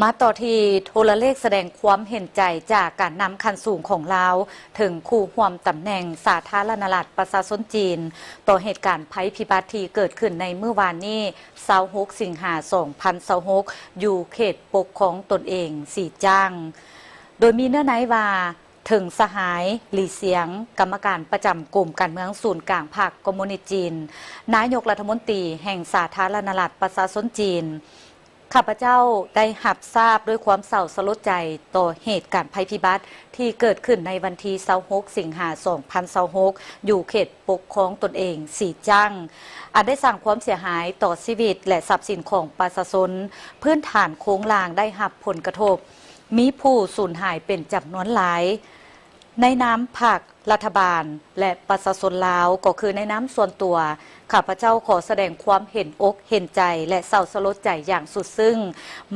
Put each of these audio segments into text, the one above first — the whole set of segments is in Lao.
ມາຕໍ່ທີ່ໂທລະເລກສະແດງຄວາມເຫັນໃຈຈາກການນຳຂັ້ນສູງຂອງລາວ ເຖິງຄູ່ຮ່ວມຕຳແໜ່ງສາທາລະນະລັດປະຊາຊົນຈີນ ຕໍ່ເຫດການໄພພິບັດທີ່ເກີດຂຶ້ນໃນມື້ວານນີ້ ຊາວຫົກ ສິງຫາ ສອງພັນຊາວຫົກ ຢູ່ເຂດປົກຄອງຕົນເອງສີຈ້າງ ໂດຍມີເນື້ອໃນວ່າ ເຖິງສະຫາຍ ຫຼີ ຊຽງ ກຳມະການປະຈຳກົມການເມືອງສູນກາງພັກຄອມມູນິດຈີນ, ນາຍົກລັດຖະມົນຕີແຫ່ງສາທາລະນະລັດປະຊາຊົນຈີນ, ຂ້າພະເຈົ້າໄດ້ຮັບຊາບດ້ວຍຄວາມເສົ້າສະຫຼົດໃຈຕໍ່ເຫດການໄພພິບັດທີ່ເກີດຂຶ້ນໃນວັນທີ ຊາວຫົກ ສິງຫາ ສອງພັນຊາວຫົກ ຢູ່ເຂດປົກຄອງຕົນເອງສີຈ້າງ ອັນໄດ້ສ້າງຄວາມເສຍຫາຍຕໍ່ຊີວິດ ແລະ ຊັບສິນຂອງປະຊາຊົນ, ພື້ນຖານໂຄງລ່າງໄດ້ຮັບຜົນກະທົບ, ມີຜູ້ສູນຫາຍເປັນຈຳນວນຫຼາຍ. ໃນນາມພັກ, ລັດຖະບານ ແລະ ປະຊາຊົນລາວ, ກໍຄືໃນນາມສ່ວນຕົວ, ຂ້າພະເຈົ້າຂໍສະແດງຄວາມເຫັນອົກເຫັນໃຈ ແລະ ເສົ້າສະຫຼົດໃຈຢ່າງສຸດຊຶ້ງ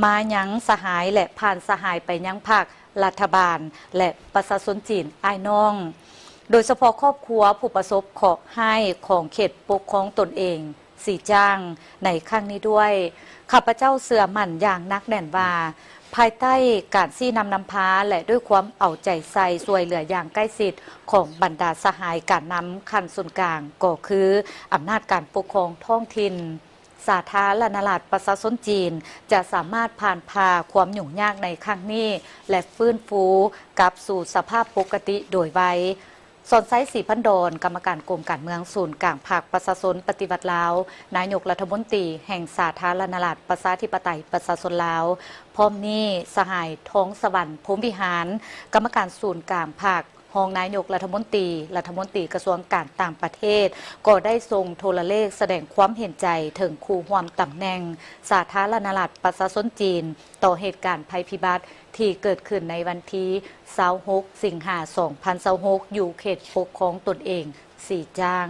ມາຍັງສະຫາຍ ແລະ ຜ່ານສະຫາຍໄປຍັງພັກ, ລັດຖະບານ ແລະ ປະຊາຊົນຈີນອ້າຍນ້ອງ, ໂດຍສະເພາະຄອບຄົວຜູ້ປະສົບເຄາະຮ້າຍຂອງເຂດປົກຄອງຕົນເອງ ສີຈ້າງ ໃນຄັ້ງນີ້ດ້ວຍ. ຂ້າພະເຈົ້າເຊື່ອໝັ້ນຢ່າງໜັກແໜ້ນວ່າ, ພາຍໃຕ້ການຊີ້ນຳນຳພາ ແລະ ດ້ວຍຄວາມເອົາໃຈໃສ່ຊ່ວຍເຫຼືອຢ່າງໃກ້ຊິດຂອງບັນດາສະຫາຍການນຳຂັ້ນສູນກາງ, ກໍຄືອຳນາດການປົກຄອງທ້ອງຖິ່ນ, ສາທາລະນະລັດປະຊາຊົນຈີນ ຈະສາມາດຜ່ານຜ່າຄວາມຫຍຸ້ງຍາກໃນຄັ້ງນີ້ ແລະ ຟື້ນຟູກັບສູ່ສະພາບປົກກະຕິໂດຍໄວ. ສອນໄຊ ສີພັນດອນ, ກຳມະການກົມການເມືອງສູນກາງພັກປະຊາຊົນປະຕິວັດລາວ, ນາຍົກລັດຖະມົນຕີແຫ່ງສາທາລະນະລັດປະຊາທິປະໄຕປະຊາຊົນລາວ, ພ້ອມນີ້ ສະຫາຍ ທອງສະຫວັນ ພົມວິຫານ, ກຳມະການສູນກາງພັກ, ຮອງນາຍົກລັດຖະມົນຕີ, ລັດຖະມົນຕີກະຊວງການຕ່າງປະເທດ, ກໍໄດ້ສົ່ງໂທລະເລກສະແດງຄວາມເຫັນໃຈເຖິງຄູ່ຮ່ວມຕຳແໜ່ງສາທາລະນະລັດປະຊາຊົນຈີນ ຕໍ່ເຫດການໄພພິບັດທີ່ເກີດຂຶ້ນໃນວັນທີ ຊາວຫົກ ສິງຫາ ສອງພັນຊາວຫົກ ຢູ່ເຂດປົກຄອງຕົນເອງສີຈ້າງ.